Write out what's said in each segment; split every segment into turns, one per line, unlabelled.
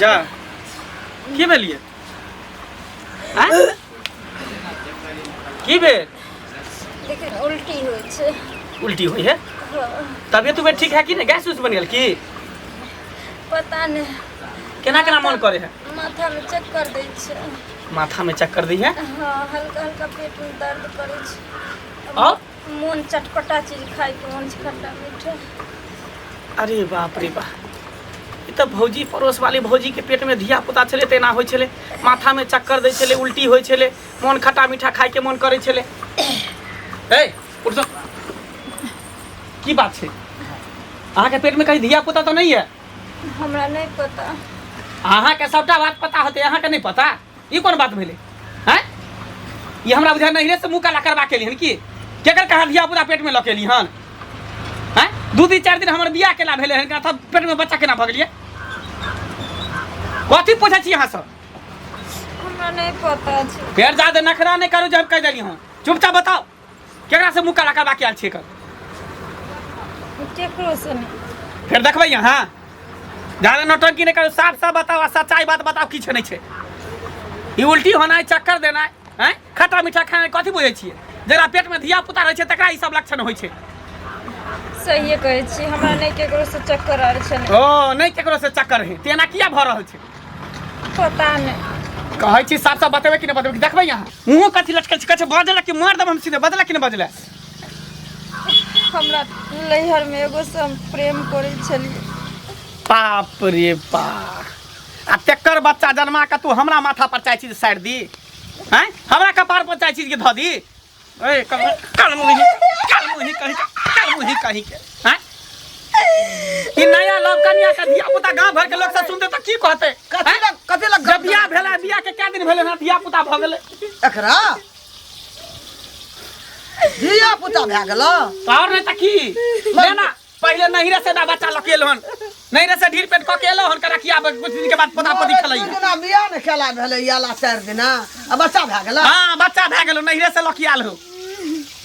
जा की भेलिए आँय? की भेल
लेकिन उल्टी होइ छै
उल्टी होइ है
हाँ,
तबियत उबियत ठीक है कि नहीं गैस उस बन गेल की
पता नहीं
केना केना मन करे है
माथा में चक्कर दै छै
माथा में चक्कर दी है
हाँ हल्का हल्का पेट में दर्द करै छै
और
मोन चटपटा चीज खाइके मोन छै खट्टा मीठा
अरे बाप रे बाप ई तऽ भौजी पड़ोस वाली भौजी के पेट में धिया पुता छलै तऽ एना होइ छलै माथा में चक्कर दै छलै उल्टी होइ छलै मोन खट्टा मीठा खाय के मन करै छलै ए उठ जाओ। की बात छै अहाँके पेट में कहीं धिया पुता तऽ नहीं है
हमरा नहि पता
अहाँके सबटा बात पता होतै अहाँके नहि पता ई कोन बात भेलै हैं ई हमरा बुझाय नहिरे से मुँह काला करबा के हन की केकर कहाँ धिया पुता पेट में लऽ के एली हन हैं दू दिन चारि दिन हमर बियाह केला भेलै हन तब पेट में बच्चा केना भऽ गेलियै कथी पूछै छी अहाँ सब
हमरा नहि पता छै
फेर जादे नखरा नहि करू जे हम कहि देली हन चुपचाप बताउ केकरा से मुँह काला करबा के आयल छियै एकर
केकरो से नहि
फेर देखबै अहाँ जादा नौटंकी नहि करू साफ साफ बताउ आ सच्चाई बात बताउ किछु नहि छै ई उल्टी होनाइ चक्कर देनाइ आँय खट्टा मीठा खानाइ कथी बुझै छियै जकरा पेटमे धिया पुता रहै छै तकरा ई सब लक्षण होइ छै
सहिए कहै छी हमरा नहि केकरो से चक्कर आयल छलै
ओ नहि केकरो से चक्कर है तेना किया भऽ रहल छै
पता नहि
कहै छी साफ साफ बतेबै कि नहि बतेबै देखबै अहाँ मुँहो कथी लटकल छै कहै छै बजला कि मार देब हम सीधे बजला कि नहि बजला
हमरा नैहरमे एगो से हम प्रेम करै छलियै
बाप रे बाप आ तेकर बच्चा जन्मा के तू हमरा माथा पर चाहे छी जे साइड दी हैं हमरा कपार पर चाहे छी जे धऽ दी ए कल कल मुही कल मुही कहीं के कल मुही कहीं के हैं ई नया लव कनिया के धिया पुता गांव भर के लोग सब सुनते त की कहते
कथी लग कथी लग
जब बियाह भेलै बियाह के कै दिन भेलै ना धिया पुता भऽ गेलै
एकरा धिया पुता भए गेल
तऽ आओर नहि तऽ की लेना पहिले नहिरे से ना बच्चा लऽ के एलहन नहिरे से ढीर पेट कऽ के एलहन के रखिया कुछ दिन के बाद पोता पोती खेलैया
दिना बियाह ने खेला भेलै आला चारि दिना आ बच्चा भए गेल
हाँ बच्चा भए गेलो नहिरे से लऽ के आयल हो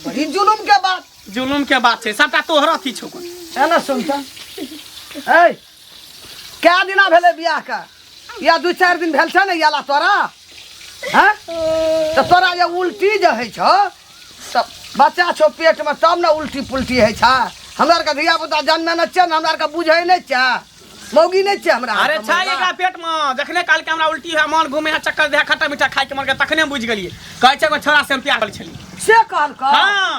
बड़ी जुलुम के बात
जुलुम के बात छै सबटा तोहर अथी छौ कोन
है ना सुनता ऐ कै दिना भेलै बियाह के या दू चारि दिन भेल छै ने याला तोरा हैं तऽ तोरा जे उल्टी जे होइ छौ तऽ बच्चा छौ पेटमे तब ने उल्टी पुल्टी होइ छै हमरा आरके धिया पुता जन्मे नहि छै ने हमरा आरके बुझै नहि छै मौगी नहि छै हमरा
अरे
आरके
छै
महिला।
एकरा पेट में जखने काल के हमरा उल्टी है मन घूमे है चक्कर दे है खट्टा मीठा खाय के मन के तखने बुझि गेलियै कहै छै एगो छोरा से हम प्यार करै छलियै
से कहलकौ
हाँ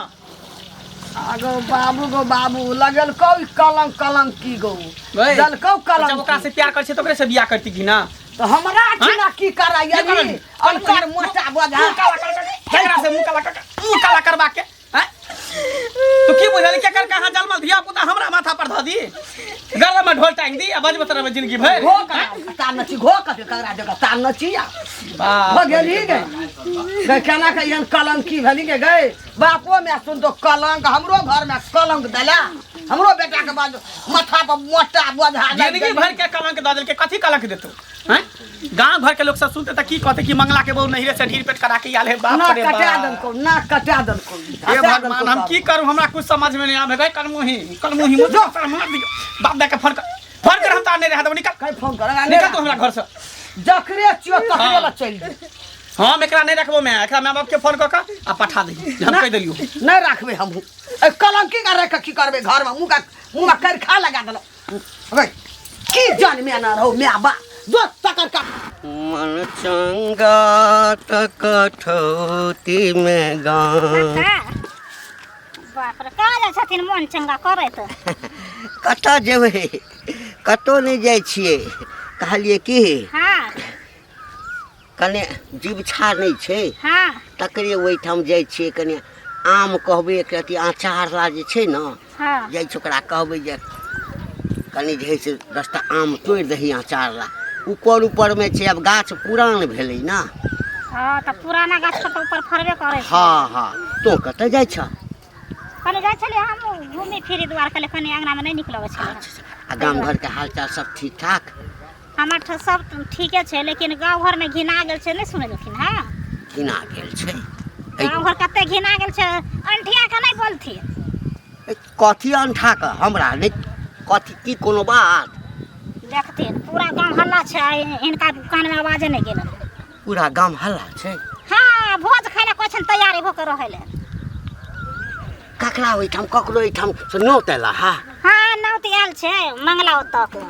आगो बाबू गो बाबू लगलकौ ई कलंक कलंक की गो
गई।
देलकौ
जब
कलंक
ओकरा से प्यार करै छै तऽ ओकरे से बियाह करती की ना
तऽ हमरा की की कराइए
की करब?
अनकर मोटा बोझा
मुँह काला कर केकरा से मुँह काला कर मुँह काला करबा के हैं? तू की बुझल केकर कहाँ जलमल धिया पुता हमरा माथा पर धऽ दी गला में ढोल टांग दी आ बजबत रहबै जिंदगी भरि
घो करा तार नची घो कथे ककरा जगह तार नची आ
बाप
भऽ गेली गे गै केना के एहन कलंकी भेली गे गै बापो माय सुन तो कलंक हमरो घर में कलंक देला हमरो बेटा के बाद माथा पर मोटा बोझा दे
जिंदगी भर के कलंक दऽ देलकै कथी कलंक देतौ हैं गांव घर के लोग सब सुनते त की कहते कि मंगला के बहू नहिरे से ढीर पेट करा के आयल है बाप
ना
रे
कटा
बाप
देलकौ ना कटा देलकौ
हे भगवान हम की करू हमरा कुछ समझ में नहीं आवे गए कलमुही कलमुही मुझे सर मार दियो बाप दे के फोन कर फोन कर हम त नहीं रहा देबो निकल
कहीं फोन कर
निकल तू हमरा घर से
जखरे छियो तखरे
हाँ।
ला चलि जो
हम एकरा नहीं रखबो मैं एकरा माय बाप के फोन क के आ पठा दही हम कहि देलियो
नहीं राखबे हमहू ए कलंकी का रख के की करबे घर में मुंह का मुंह में करखा लगा देलो अबे की जान में ना रहो मैं बा जो तकर का
मन चंगा त कठौती में गान
बाप रे कहाँ जाइ छथिन मोन चंगा करैत
कतऽ जेबै कतहु नहि जाइ छियै कहलियै की
हँ
कने जीवछा नहि छै
हँ
तकरे ओहिठाम जाइ छियै कने आम कहबै एक रति अँचार ला जे छै ने
हँ
जाइ छै ओकरा कहबै जे कनि जे हइ से 10टा आम तोड़ि दही अँचार ला ऊपर ऊपरमे छै आब गाछ पुरान भेलै ने
हँ तऽ पुराना गाछ पर तऽ ऊपर फड़बे करै छै
हँ हँ तोँ कतऽ जाइ छह
कनि जाइ छलियै हम घूमी फिरी दुआर कहलियै कनि अङ्गनामे नहि नीक लगै छलै
आ गाम घरके हालचाल सब ठीक ठाक
हमर तऽ सब ठीके छै लेकिन गाँव घरमे घिना गेल छै नहि सुनलखिन हँ
घिना गेल छै।
गाँव घर कते घिना गेल छै, अंठिया के नहि बोलथिन।
ए, कथी अंठा के हमरा नहि कथी की कोनो बात?
देखथिन पूरा गाँव हल्ला छै, हिनका कान में आवाजे नहि गेल।
पूरा गाम हल्ला छै?
हाँ, भोज खाय लए कहै छनि तैयारी भऽ के रहै लए।
ककरा ओहिठाम, ककरो ओहिठाम से नौत एला? हा
हाँ, नौत आयल छै मंगला ओतऽ के।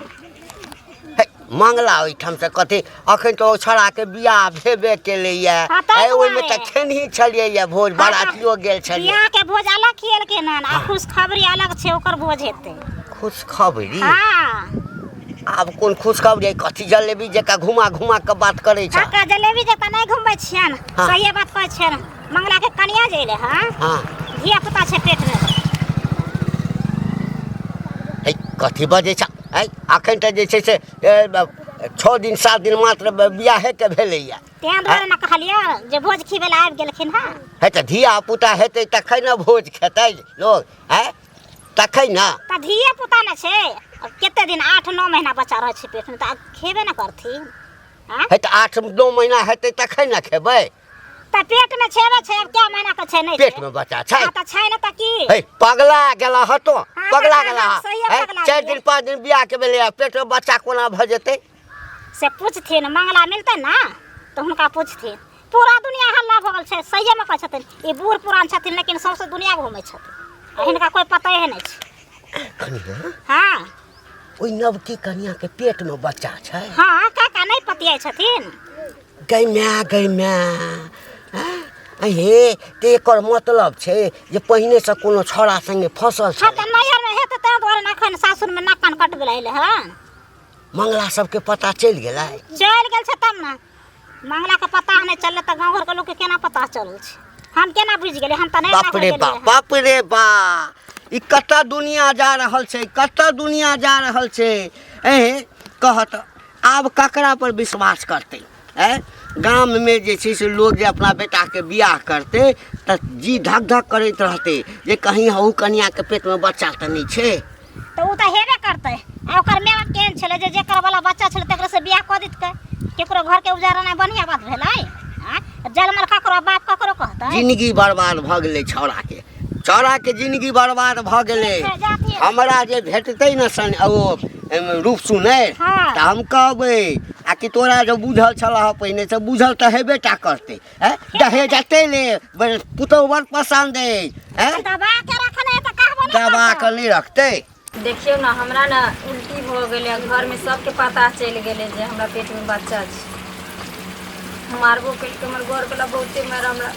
हे, मंगला ओहिठाम से कथी? अखन तऽ ओ छौड़ाके बियाह भेबे केलैया।
हाँ, ताहि
ए, ओहिमे तऽ
दुआरे।
खेनही छलियै भोज,
हाँ,
बारातियो गेल छलियै।
बियाह के भोज अलग खियलखिन हन आ खुशखबरी अलग छै, ओकर भोज हेतै।
खुशखबरी?
हाँ।
आब कोन खुशखबरी है? कथी जलेबी जकाँ घुमा घुमा के बात करै छ?
काका जलेबी जकाँ नहि घुमबै छियनि।
हाँ।
सहिए बात कहै छियनि। मंगला के कनिया जे एलै हँ,
हाँ,
धिया पुता छै पेट मे।
है, कथी बजै छ? है, अखन तऽ जे छै से 6 दिन 7 दिन मात्र बियाहे के भेलैया।
तें दुआरे ने कहलियै जे भोज खिबै लए आबि गेलखिन हँ।
हे, तऽ धिया पुता हेतै तखन ने भोज खेतै लोग, है, तखन ने।
तऽ धिये पुता ने छै, कते दिन 8-9 महीना बच्चा रहै छै पेट मे, तऽ खेबे ने करथिन। आँय?
हे, तऽ 8-9 महीना हेतै तखन ने खेबै।
तऽ पेट मे छेबे छै, अब क्या महीना के छै नहि छै?
पेट में बच्चा छै?
हाँ, तऽ छै ने तऽ की?
हे, पगला गेला हतो।
हाँ,
पगला
हाँ,
गेला।
हाँ, सहिए
हे,
पगला
4
गेलियै।
दिन 5 दिन बियाह के भेलै आ पेट में बच्चा कोना भऽ जेतै?
से पूछथिन, मंगला मिलतै ने तऽ हुनका पूछथिन। पूरा दुनिया हल्ला भऽ गेल छै। सहिएमे कहै छथिन, ई बूढ़ पुरान छथिन लेकिन सौंसे दुनिया घूमै छथिन आ हिनका कोइ पते नहि छै।
कनिया।
हाँ।
ओहि नवकी कनिया के पेट में बच्चा छै?
हाँ काका, नहि पतियाइ छथिन।
गै माय, गै माय, हाँ? हे, तऽ एकर मतलब छै जे पहिनेसँ कोनो छौड़ा संगे फँसल
हाँ
छलै।
तऽ नैहरमे हेतै, ताहि दुआरे ने एखन सासुरमे नाक कान कटबै लए अयलै हन।
मंगला सबके पता चलि गेलै?
चलि गेल छै तब ने। मंगलाके पता नहि चललै तऽ गाँव घरके लोकके केना पता चलल छै? हम केना बुझि गेलियै? हम तऽ नहि
बाप रे बाप, बाप रे बा, ई कतऽ दुनिया जा रहल छै, कतऽ दुनिया जा रहल छै? ए कहत, आब ककरा पर विश्वास करतै? ए, गाममे जे छै से लोग जे अपना बेटाके बियाह करतै तऽ जी धक धक करैत रहतै जे कहीं हऊ कनियाके पेटमे बच्चा तऽ नहि छै।
तऽ ओ तऽ हेबे करतै। आ ओकर माय बाप केहन छलै जे जेकर वाला बच्चा छलै तकरे से बियाह कऽ देतकै? केकरो घरके उजाड़नाइ बढ़िआँ बात भेलै? आँय, जलमल ककरो बाप ककरो कहतै?
जिनगी बर्बाद भऽ गेलै छौड़ाके, छौड़ाके जिनगी बर्बाद भऽ गेलै।
ठीक छै, जाथिन।
हमरा जे भेटतै ने सन ओ रूप सुनैर,
हाँ।
तऽ हम कहबै आ कि तोरा जे बुझल छलह हँ पहिने से, बुझल तऽ हेबे टा करतै। हैं, दहेज एते ले, पुतहु बड़ पसन्द अइ। हैं,
दबा के रखने तऽ कहबो नहि
दबा
करतौ।
कऽ नहि रखतै।
देखियौ ने, हमरा ने उल्टी भऽ गेलै आ घरमे सबके पता चलि गेलै जे हमरा पेटमे बच्चा छै। मारबो केलकै हमर घरवला बहुते मारि हमरा।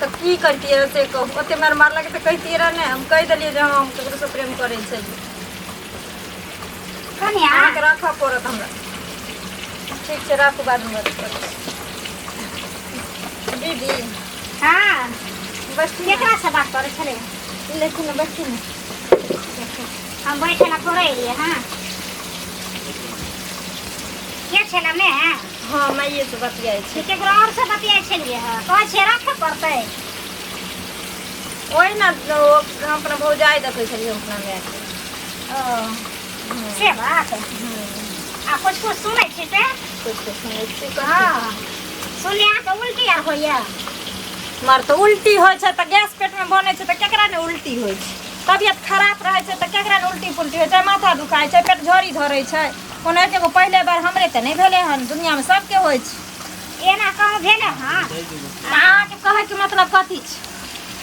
तऽ की करतियै से कहू? ओते मारि मारलक तऽ कहितियै रहए ने। हम कहि देलियै जे हँ, हम ककरोसँ प्रेम करै छलियै।
कनिया,
अहाँके राखऽ पड़त हमरा। ठीक छै, राखू, बादमे बात करै छी। दीदी।
हाँ।
बैठू ने।
केकरा से बात करै छलै?
देखू ने, बैठू ने।
हम बैठे ला थोड़े एलियै। हाँ, के छलै मैं?
हँ, माइएसँ बतियाइ छी।
केकरो और से बतियाइ छलियै? हँ, कहै छियै राखऽ पड़तै।
ओहि ने ओ हम अपना भौजाइ देखै छलियै, हम अपना मायके।
ओ, से बात। आ कुछ कुछ सुनै छी से?
कुछ कुछ सुनै छी।
हँ, सुनलियै अहाँके उल्टी आर होइए।
मर तऽ उल्टी होइ छै तऽ गैस पेटमे बनै छै तऽ केकरा ने उल्टी होइ छै? तबियत खराब रहै छै तऽ केकरा ने उल्टी पुल्टी होइ छै? माथा दुखाइ छै, पेट झड़ी धरै छै। कोनो एके गो पहिले बार हमरे तऽ नहि भेलै हन, दुनियामे सबके होइ छै।
एना कहूँ भेलै? हँ।
तऽ अहाँके कहैके मतलब कथी छै?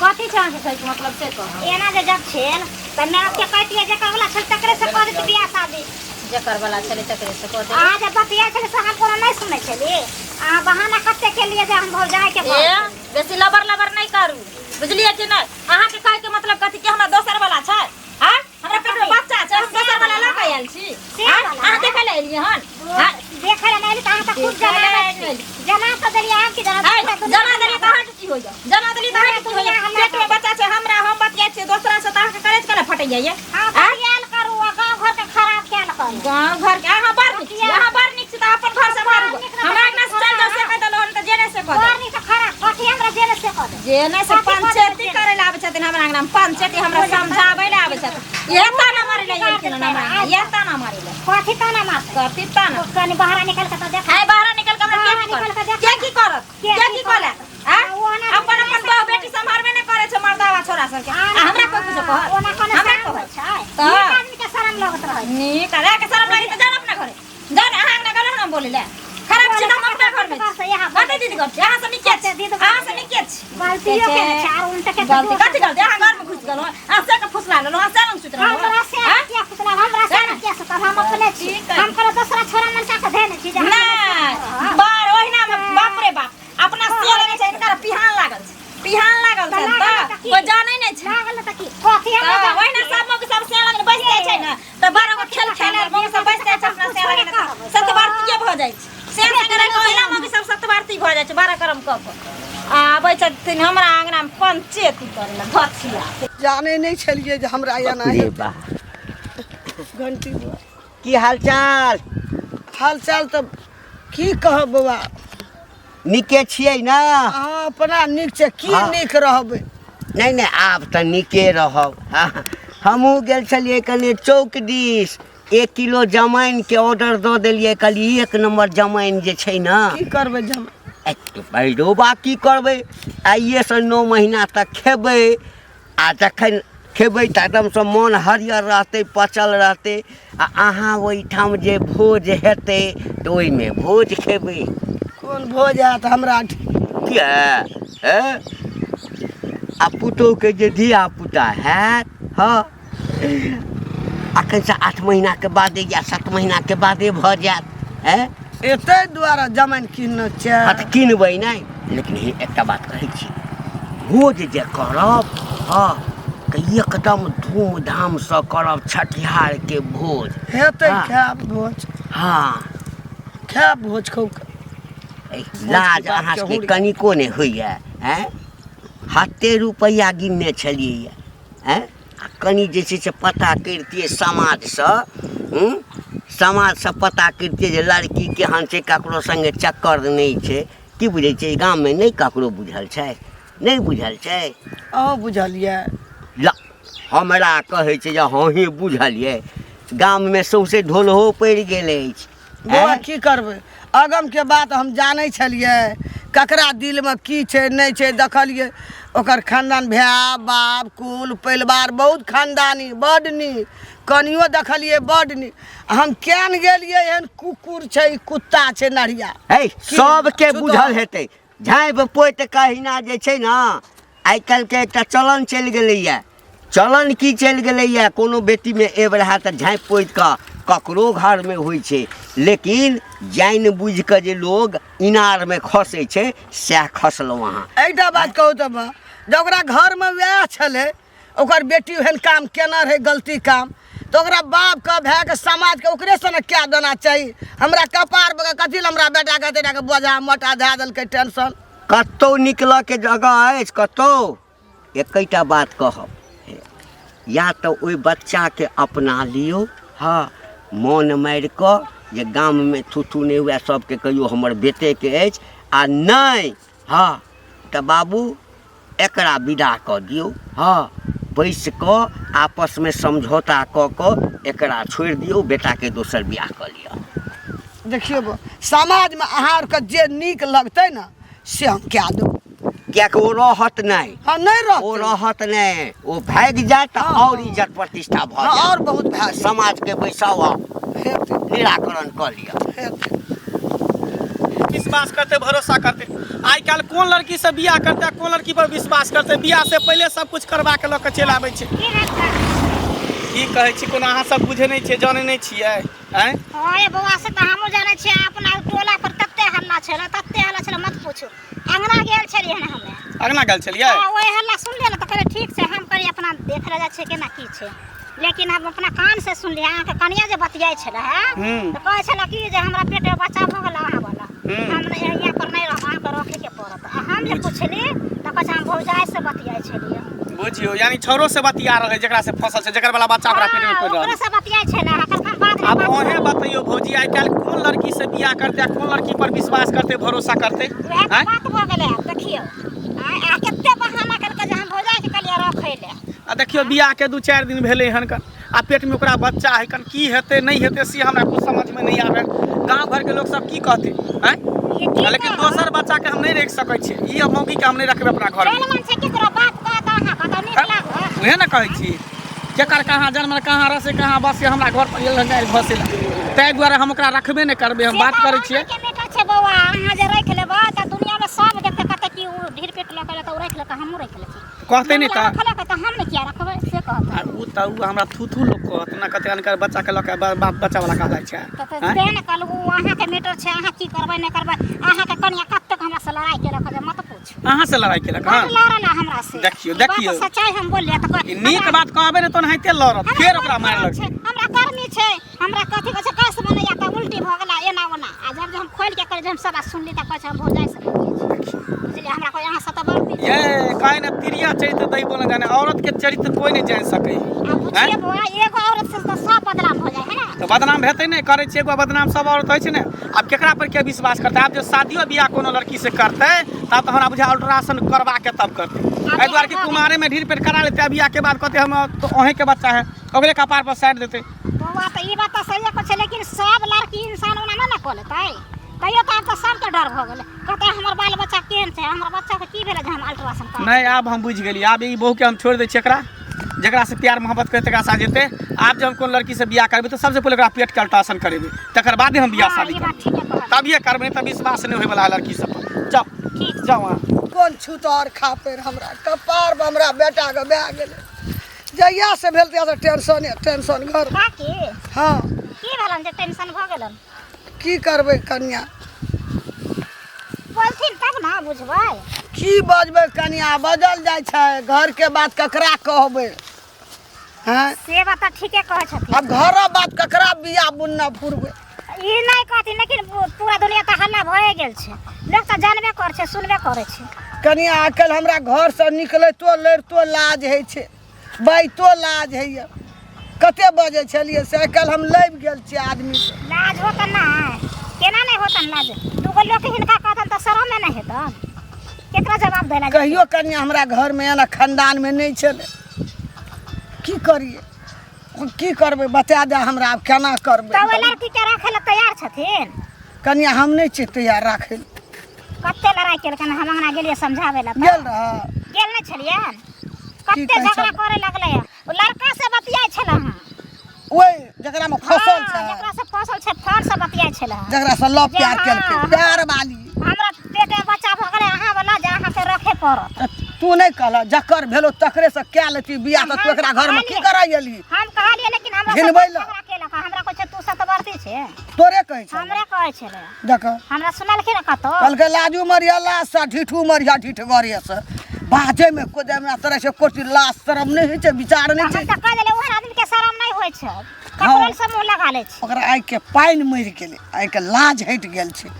कथी छै अहाँके कहैके मतलब, से कहू।
एना जे जब छेल तऽ माय बापके कहतियै, जेकर वाला छल तकरे से कऽ देतै बियाह शादी।
जकर वाला छलै तकरे से कऽ देबै।
अहाँ जे बतियाइ छलै से हम कोनो नहि सुनै छली। अहाँ बहाना कते केलियै जे हम भौजाइ के
ए, बेसी लबर लबर नहि करू, बुझलियै कि नहि? अहाँके कहैके मतलब कथी, कि हमरा दोसर वाला छै? आँय, हमरा पेटमे बच्चा छै, हम दोसर वाला लऽ कऽ आयल छी?
से
आँय,
वाला?
अहाँ देखै लए एलियै हन? आँय,
देखै लए नहि एली तऽ अहाँ तऽ खूब
देखै लए
जनाबै
नहि
छी। जना तऽ देलियै, आब की जना?
आँय, जना देलियै तऽ अहाँके की होइया? जना देलियै तऽ अहाँके की होइया? पेटमे बच्चा छै हमरा, हम बतियाइ छियै दोसरा से तऽ अहाँके करेज केना फटैया ये?
हाँ, बतियाल करू आ गाँव घर के खराब कयल करू।
गाँव घर के अहाँ बड़ नीक छी, अहाँ बड़ नीक छी तऽ अपन घर सम्हारू। हमरा अंगना से चलि जाउ से कहि देलहुँ हन तऽ जेने से कऽ
बड़
देब।
नीक खराब कथी? हमरा जेने से कऽ देब।
जेने से।
कथी कऽ देबै?
पंचायती
जेने?
करै लए आबै छथिन हमरा अंगना मे, पंचायती हमरा समझाबै लए आबै छथिन। इएह ताना मारै लए एलखिन हन हमरा अंगना, इएह ताना मारै लए।
कथी ताना मारतै?
कथी ताना?
कनि बाहर निकल के तऽ देख।
आइ बाहर निकल के हमरा
बाहर
के की
निकल के
करत?
देख।
के की करत? बोले ले खराब छी त हम अपना घर में छी। कते दीदी घर छी अहाँ से नीके छी अहाँ से नीके छी
गलतियो के छै आर उनटे के
गलती कथी गलती अहाँ घर में घुसि गेलहुँ अहाँ से के फुसला लेलहुँ अहाँ से लग सुति रहलहुँ
हमरा से किया फुसला हमरा से किया सुतल हम अपने छी हम करो दोसरा छोरा मनसा के धेने छी जे
नहि बार ओहिना में बाप रे बाप अपना से लगे छै हिनकर पिहान लागल छै पिहान लागल छै तऽ कोइ जानै नहि छै
लागल तऽ की कथी
तऽ
हमरा
ओहिना सब मौगी सब से लगन बैस जाइ छै ने तऽ बारह गो खेल खेल मौगी सब बैस जाइ छै अपना से लगन सतवारतीये भऽ जाइ छै से संगे रहि कऽ ओहिना मौगी सब सतवारती भऽ जाइ छै बारह करम कऽ कऽ आ आबै छथिन हमरा अङ्गनामे पंचेती करै लए भथिया
जानै नहि छलियै जे हमरा एना
रे
हेतै।
बा
घंटी बौआ
की हालचाल
हालचाल तऽ की कहब बौआ
नीके छियै ने
अहाँ अपना नीक छै की
हाँ।
नीक रहबै
नहि नहि आब तऽ नीके रहब हाँ, हमहूँ गेल छलियै कनि चौक दिस एक किलो जमाइनके ऑर्डर दऽ देलियै कहलियै एक नम्बर जमाइन जे छै ने
की करबै जमा
डोबा की करबै आइएसँ 9 महीना तक खेबै आ जखन खेबै तऽ एकदमसँ मोन हरियर रहतै पचल रहतै आ अहाँ ओहिठाम जे भोज हेतै तऽ ओहिमे भोज खेबै
कोन भोज हैत हमरा
किया ए आ पुतोहके जे धिया पुता हैत हँ अखनसँ 8 महीनाके बादे या 7 महीनाके बादे भऽ जायत एँ
एते दुआरे जमाइन कीनने छै
हँ तऽ कीनबै नहि लेकिन हे एकटा बात कहै छी भोज जे करब हँ तऽ एकदम धूमधामसँ करब छठिहारके भोज
हेतै
हाँ।
खायब भोज
हँ
खायब भोज खूब
एहि लाज
बात
अहाँ
के
सबके
हुरी।
कनिको नहि होइए आँय हते रुपैआ गिनने छलियै आँय आ कनि जे छै से पता करितियै समाजसँ हूँ समाजसँ पता करितियै जे लड़की केहन छै ककरो सङ्गे चक्कर नहि छै की बुझै छियै गाममे नहि ककरो बुझल छै नहि बुझल छै
अहूँ बुझलियै
ल हमरा कहै छै जे अहीँ बुझलियै गाममे सौँसे ढोलहो पड़ि गेल अछि
बौआ
आँय?
की करबै अगमके बात हम जानै छलियै ककरा दिलमे की छै नहि छै देखलियै ओकर खानदान भाय बाप कुल परिवार बहुत खानदानी बड्ड नीक कनियो देखलियै बड्ड नीक हम केहन गेलियै एहन कुकुर छै ई कुत्ता छै नढ़िया
है सबके
छुतहर।
बुझल हेतै झाँपि पोति कहिना जे छै ने आइ काल्हिके एकटा चलन चलि गेलैए चलन की चलि गेलैए कोनो बेटीमे एब रहए तऽ झाँपि पोति कऽ ककरो घरमे होइ छै लेकिन जानि बुझि कऽ जे लोग इनारमे खसै छै सएह खसलहुँ अहाँ
एकटा बात कहू तऽ बा जे ओकरा घरमे वएह छलै ओकर बेटी ओहन काम केने रहै गलती काम तऽ ओकरा बापके भायके समाजके ओकरेसँ ने कए देना चाही हमरा कपार पर कथी लए हमरा बेटाके एतेक टाके बोझा मोटा धए देलकै टेंशन
कतहु निकलऽके जगह अछि कतहु एकैटा बात कहब या तऽ ओहि बच्चाके अपना लियौ हँ मोन मारि कऽ जे गाममे थुथू नहि हुए सभके कहियौ हमर बेटेके अछि आ नहि हँ तऽ बाबू एकरा विदा कऽ दियौ हँ बैस कऽ आपसमे समझौता कऽ कऽ एकरा छोड़ि दियौ बेटाके दोसर बियाह कऽ लिअ
देखियौ बौ, समाजमे अहाँ आरके जे नीक लगतै ने से हम कए देबै
किएकि ओ रहत नहि
हँ नहि
ओ
रहतै
रहत नहि ओ भागि जायत तऽ
हँ,
आओर
हँ।
इज्जत प्रतिष्ठा भऽ
हँ
जायत
आओर बहुत भए जायत।
समाजके बैसाउ आ
हेतै
निराकरण कऽ लिअ
हेतै
विश्वास करते भरोसा करते आइ काल्हि कोन लड़की से बियाह करते आ कोन लड़की पर विश्वास करते बियाह से पहिले सब कुछ करबा के लऽ के चलि आबै छै की कहै छी कोनो अहाँ सब बुझै नहि छियै जानै नहि छियै आँय
हँ ये बौआ से तऽ हमहूँ जानै छियै अपना टोला पर तते हल्ला छलै तते हल्ला छलै मत पूछू अंगना गेल छलियै हन हमे
अंगना गेल छलियै
हँ ओहि हल्ला सुनलियै ने तऽ कहलियै ठीक छै हम कहलियै अपना देख लए जाइ छियै केना की छै लेकिन हम अपना कान से सुनलियै अहाँके कनिया जे बतियाइ छलै हे तऽ कहै छलै कि जे हमरा पेटमे बच्चा भऽ गेल अहाँ वाला हम नहि यहाँ पर नहि रहब अहाँके रखैके पड़त आ हम जे पुछली तऽ कहै छै हम भौजाइ से बतियाइ छलियै
बुझियौ यानी छौरो से बतिया रहल है जेकरा से फसल छै जेकर वाला बच्चा ओकरा पेट में
हाँ,
पड़ि रहल
ओकरो से बतियाइ छलै कल हम बात
आब अहें बतैयौ भौजी आइ काल्हि कोन लड़की से बियाह करतै आ कोन लड़की पर विश्वास करतै भरोसा करतै
वएह तऽ
आँय?
बात भऽ गेलै आब देखियौ आँय, आ कते बहाना केलकै जे हम भौजाइके कहलियै रखै लए
आ देखियौ बियाह के 2-4 दिन भेलै हन कन आ पेट में ओकरा बच्चा है कन की हेतै नहि हेतै से हमरा कुछ समझ में नहीं आबै गाँव घर के लोग सब की कहतै आँय
ये की
लेकिन
कहब?
दोसर बच्चा के हम नहीं रख सकै छियै ई मौगी के हम नहीं रखबै अपना घर में
चलि मन छै केकरो बाप कहत अहाँ कहत नीक लागत
उहे ने कहै छी केकर कहाँ जन्म कहाँ रसे कहाँ बसे हमरा घर पर एल गाड़ि घसे ताहि दुआरे हम ओकरा रखबे नहि करबै हम बात करै छियै
के बेटा छै बौआ अहाँ जे राखि लेबै तऽ दुनिया में सब देखते कहते कि ओ ढीर पेट लऽ के तऽ ओ राखि लेलकै हमहूँ राखि लै छी
कहतै नहि तऽ
रखलकै तऽ हम ने किया रखबै से कहतै
आ ओ तऽ ओ हमरा थू थू लोक कहत ने कते अनकर बच्चाके लऽ कऽ बाप बच्चावला कहलाइ छै
तऽ
आँय?
तें ने कहलहुँ ओ अहाँके मैटर छै अहाँ की करबै नहि करबै अहाँके कनिया कतेक हमरा से लड़ाइ केलक जे मत पूछ
अहाँ से लड़ाइ केलक हँ
बड लड़ल है हमरा से
देखियौ,
ई बात
देखियौ।
सच्चाई हम बोललियै तऽ
ई नीक बात कहबै ने तोनाहिते लड़त
हमरा
फेर ओकरा
मन
मारि
खराब
लगतै
छै, हमरा गर्मी छै हमरा कथी कहै छै कस बनैया तऽ उल्टी भऽ गेला एना ओना आ जब जे हम खोलि के कहलियै जे हम सब बात सुनली तऽ कहै छै हम भौजाइ से बतियै छी बुझलियै हमरा कोइ अहाँ से तऽ बड़
ये काहे ने तिरिया चरित्र दै बोले जाने औरत के चरित्र कोई नहीं जान सके
आ बुझिए बौआ एगो औरत से तऽ सब बदनाम हो जाइ है ना
तऽ बदनाम हेतै नहि करै छियै एगो बदनाम सब औरत होइ छै ने आब केकरा पर के विश्वास करतै आब जे शादियो बियाह कोनो लड़की से करतै तब तऽ हमरा बुझाय अल्ट्रासाउंड करवा के तब करतै एहि दुआरे कि कुमारे में ढीर पेट करा लेतै आ बियाह के बाद कहतै हम तो अहें के बच्चा है ओकरे कपार पर साइड देतै
बौआ तऽ ई बात तऽ सहिए कहै छै लेकिन सब लड़की इंसान ओना नहि ने कऽ लेतै तैयो तऽ आब तऽ सबके डर भऽ गेलै कहतै हमर बाल बच्चा केहन छै हमर बच्चाके की भेलै जे हम अल्ट्रासाउंड करा
नहि आब हम बुझि गेलियै आब ई बहूके हम छोड़ि दै छियै एकरा जकरासँ प्यार मोहब्बत करै तकरा साथ जेतै आब जे हम कोनो लड़कीसँ बियाह करबै तऽ सबसँ पहिले ओकरा पेटके अल्ट्रासाउंड करेबै तकर बादे हम बियाह
हाँ,
शादी
ई
करबै
बात ठीके कहलियै
तभिए करबै नहि तऽ विश्वास नहि होयवला है लड़की सब पर जाउ
ठीक
जाउ अहाँ
कोन छुतर खापेर हमरा कपार पर हमरा बेटाके भए गेलै जहिया से भेल तहिया से टेंशने टेंशन घर
काकी
हँ
की भेलन जे टेंशन भऽ गेलन
की करबै कनिया
बोलथिन तब ने बुझबै
की बजबै कनिया बजल जाइ छै घरके बात ककरा कहबै हँ
से बात तऽ ठीके कहै छथिन
आब घरक बात ककरा बिया बुन्ना फुरबै
ई नहि कहथिन लेकिन पूरा दुनिया तऽ हल्ला भए गेल छै लोक तऽ जानबे करै छै सुनबे करै छै
कनिया आइकाल्हि हमरा घरसँ निकलैतो लड़ितो लाज होइ छै बाइतो लाज होइए कते बजै छलियै से आइकाल्हि हम लबि गेल छियै आदमीसँ
लाज होतन नहि केना नहि होतन लाज दूगो लोक हिनका कहतन तऽ शरमे नहि हेतन केकरा जवाब दै लए
कहियो कनिया हमरा घरमे एना खानदानमे नहि छलै की करियै की करबै बता दे हमरा आब केना करबै
तऽ ओहि लड़कीके राखै लए तैयार छथिन
कनिया हम नहि छियै तैयार राखै लए।
कते लड़ाइ केलकनि हम अंगना गेलियै समझाबै लए
गेल रह
गेल नहि छलियै
की
कते
कहै
झगड़ा
छल?
करे लगलै ओ लड़का से बतियाइ छलै हँ
ओहि जकरामे फसल
हाँ,
छै
जकरा से फसल छै फोन से बतियाइ छलै हँ
जकरा से लव
जे
प्यार
हाँ,
केलकै
हाँ।
प्यार वाली
हमरा पेट में बच्चा भऽ गेलै अहाँ वाला जे अहाँके रखे पड़त
तऽ तू नहि कहलह जकर भेलो तकरे से कए लेती बियाह तऽ तू एकरा घरमे की करऽ एलही
हम कहलियै लेकिन हमरा से
घिनबै
बड़
लए।
झगड़ा केलक हमरा कहै छै तू सतवर्ती छै
तोरे कहै छौ
हमरे कहै छलै
देख
हमरा सुनलखिन ने कतौ
कहलकै लाजू मरिया लाज से ढीठू मरिया ढीठगरे से बाजैमे कोइ हमरा तरह से कोइ लाज शरम नहि होइ छै विचार नहि
हम
छै
तऽ कह देलियै ओहन आदमी के शरम नहि होइ छै ककरो से मुँह लगा लै छै
ओकरा आँखिके पानि मरि गेलै आँखिके लाज हटि गेल छै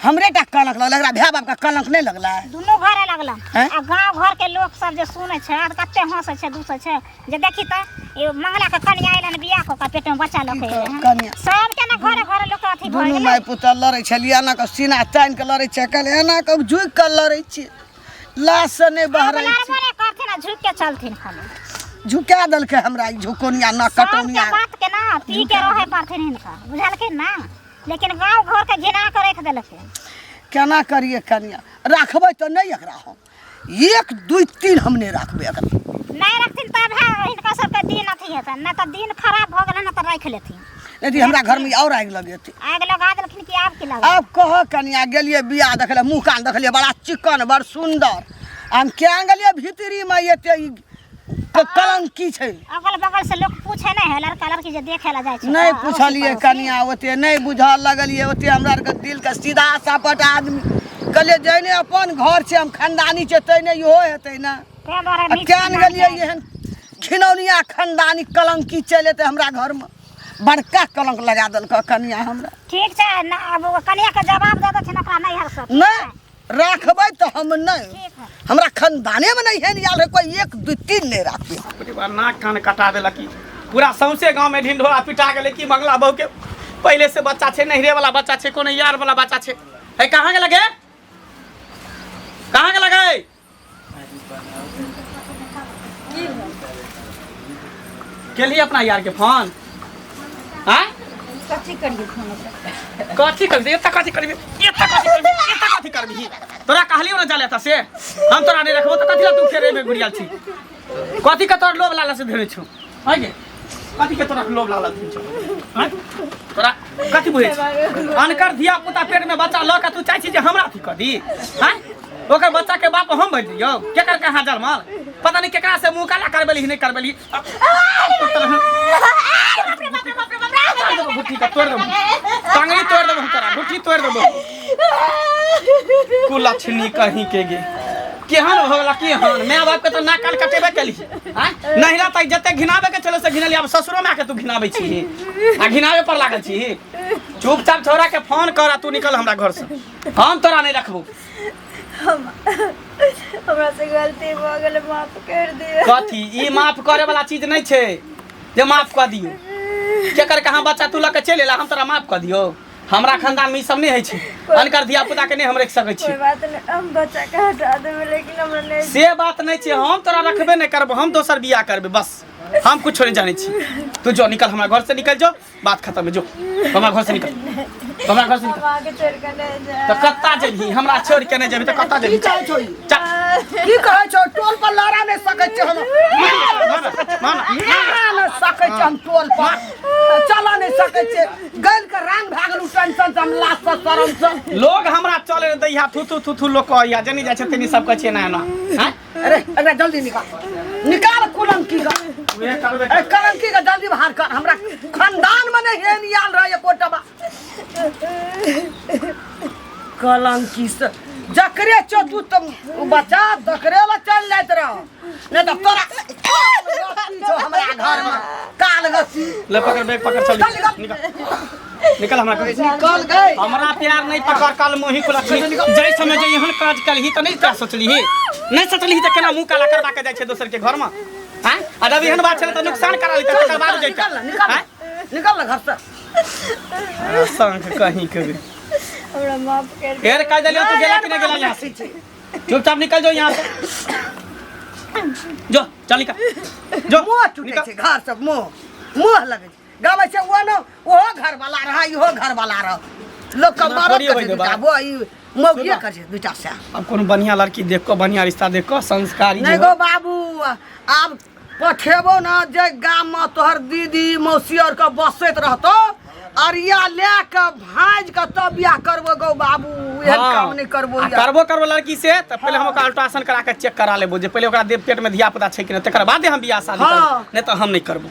हमरे टा कलंक लगलै एकरा भाय बापके कलंक नहि लगलै
दुनू घरे लगलन
हैं?
आ गाँव घर के लोक सब जे सुनै छै आ कते हंसै छै दूसै छै जे देखी तऽ ई मंगला के कनिया अयलन बियाह कऽ के पेट में बच्चा लऽ के
की
अयलै हन।
कनिया?
सबके ने घरे घरे लोक अथी भऽ
दुनू
गेलै
माय पुतह लड़ै छलियै एना कऽ सीना तानि कऽ लड़ै छियै काल्हि एना कऽ झुकि कऽ लड़ै छियै लाजसँ नहि
आब
बहरै
लड़बो
छी
नहि करथिन आ झुकि के चलथिन खाली
झुका देलकै हमरा ई झुकोनिया न
सबके
कटौनिया
बात के ना पी के रहे पड़थिन हिनका बुझलखिन ना लेकिन गाँव घर के घिना के राखि देलखिन
केना करियै कनिया राखबै तऽ नहि एकरा हम एक दू तीन हम नहि राखबै एकरा
नहि रखथिन तब है हिनका सबके दिन अथी हेतनि नहि तऽ दिन खराब भऽ गेलै ने तऽ राखि लेथिन
नहि तऽ हमरा घरमे आओर आगि लगेतै
आगि लगा देलखिन कि आब की लगा
आब कह कनिया गेलियै बियाह देखले मुँह कान देखलियै बड़ा चिकन बड़ सुन्दर हम क्या गेलियै भीतरीमे एते ई कलंकी छै
अगल बगल से लोग पूछे नहीं है लड़का लड़की जे देखे ला जाइ छै
नहि
तऽ
पुछलियै
अड़ोसी पड़ोसी।
कनिया ओते नहि बुझऽ लगलियै ओते हमरा आरके दिलके सीधा सापट आदमी कहलियै जहने अपन घर छै हम खानदानी छै तहिने इहो हेतै ने
ताहि दुआरे
आ
नीक
केहन
खाना
गेलियै
खाइ।
एहन घिनौनिया खानदानी कलंकी चलि एतै हमरा घरमे बड़का कलंक लगा देलकै कनिया हमरा
ठीक छै ना आब ओ कनिया के जवाब दऽ देथिन ओकरा नहि हरसत
नहि राखबै तऽ हम नहि
ठीक है
हमरा खानदानेमे नहि एहन आयल रहै कोइ एक दू तीन नहि राखबै
बाप रे बा, नाक कान कटा देलक ई। पूरा सौंसे गाँवमे ढिंढोरा पिटा गेलै कि मंगला बहूके पहिले से बच्चा छै नैहरे वाला बच्चा छै कोनो यार वाला बच्चा छै हे कहाँ गेलक हे कहाँ गेलक हे केलही अपना यार के फोन आँय
कथी करियै फोन ओकरा
कथी करबी एतऽ कथी करबी एतऽ कथी करबी एतऽ कथी करबी तोरा कहलियौ ने जाले से हम तोरा नहि रखबो तऽ कथी ला तू फेर एहिमे घुरियाल छी कथी के तोर लोभ लालच धेने छौ आइ गे कथी के तोरा लोभ लागल छौ आँय? तोरा कथी बुझै छी अनकर धिया पुता पेट में बच्चा लऽ के तू चाहै छी जे हमरा अथी कऽ दी आँय ओकर बच्चा के बाप हम बनि जइयौ केकर कहाँ जन्मल पता नहीं केकरा से मुँह काला करबेली नहि करबेली घुट्ठी के तोड़ देबो टांगड़ी तोड़ देबो तोरा घुट्ठी तोड़ देबो कुलक्षणी कहीं के गे केहन भऽ गेला केहन माय बाप के तऽ नाक कान कटेबे केली आँय नहिरा तक जते घिनाबे के छलै से घिनली आब ससुरो माय के तू घिनाबै छी आ घिनाबे पर लागल छी चुपचाप छोरा के फोन कर आ तू निकल हमरा घर से हम तोरा नहि रखबो
हमरा से गलती भऽ गेलै माफ कर दिअ
कथी ई माफ करे वाला चीज नहि छै जे माफ कऽ दियौ केकर कहाँ बच्चा तू लऽ के चलि एला हम तोरा माफ कऽ दियौ हमरा खानदान में ई सब नहि होइ छै अनकर धिया पुता के नहि हम राखि सकै छी
कोई बात नहीं हम बच्चा के हटा देबै लेकिन हमरा नहीं
से बात नहि छै हम तोरा रखबे नहि करबो हम दोसर बियाह करबै बस हम कुछो नहि जानै छी तू जो निकल हमरा घर से निकल जो बात खत्म है जो हमरा घर से निकल हमरा घर से निकल
हम आगे छोड़ के नहीं जाए
तऽ कत्ता जेबही हमरा छोड़ के नहि जेबही तऽ कत्ता
की
जेबही
कहै छौ ई?
चल
की कहै छौ टोल पर लड़ा नहि सकै छियै हम लड़ा नहि सकै छियै हम टोल पर चलऽ नहि सकै छियै गलि के रांग भए गेलहुँ टेंशन से हम लाज से शरम से
लोग हमरा चले नहि दैया थू थू थू थू लोग कहैया जनी जाइ छै तनी सब कहै छै एना एना आँय?
अरे एकरा जल्दी निकाल निकाल कुलंकी का
उहे करबे
ए कलंकी के जल्दी बाहर कर हमरा खानदान में नहीं हेन आयल रहे एकोटा बा कलंकी से जकरे छौ तू तो बच्चा तकरे ला चल जाइत रह नहीं तो तोरा काल गति छौ हमरा घर में काल गति
ले पकड़ बैग पकड़ चल
निकल,
निकल निकल हमरा घर से।
निकल गए
हमरा प्यार नहीं पकड़ कल मुही खुला जाय समय जे एहन काज कलही तऽ नहीं तोरा सोचलिही नहीं सोचलिही तऽ केना मुँह काला करबा के जाइ छै दोसर के घर में आँय आ जब एहन बात छलै तऽ नुकसान करा ली तकर बाद जइतै
निकल निकल
आँय?
निकल घर से
शंख कहीं के भी।
हमरा माफ कर
फेर कह देलियो तू गेला कि नहीं गेला यहाँ से चुपचाप निकल जाओ यहाँ से जो चल निकल जो
मुँह टूटे
निकल
छै घर से मुँह मुँह लगै छै गाबै छै ओ ने ओहो घर वाला रह इहो घर वाला रह लोक के
एना
मारब
थोड़ी
करै
होइ
छै
देबा।
दूटा बो ई मौगिए करै छै दूटा से
अब कोनो बढ़िया लड़की देख कऽ बढ़िया रिश्ता देख कऽ संस्कारी
नहि
जे
गो
हो।
बाबू आब पठेबो ने जे गाममे तोहर दीदी मौसी आरके बसैत रहतो अरिया लए के भाँजि के तब बियाह करबो गो बाबू एहन
हाँ।
काम नहि करबो
आ
यार।
करबो करबो लड़की से तऽ पहिले हम ओकरा अल्ट्रासाउंड करा के चेक करा लेबो जे पहिले ओकरा देह पेट में धिया पुता छै कि नहि तकर बादे हम बियाह शादी
हाँ।
करबो नहि तऽ हम नहि करबो।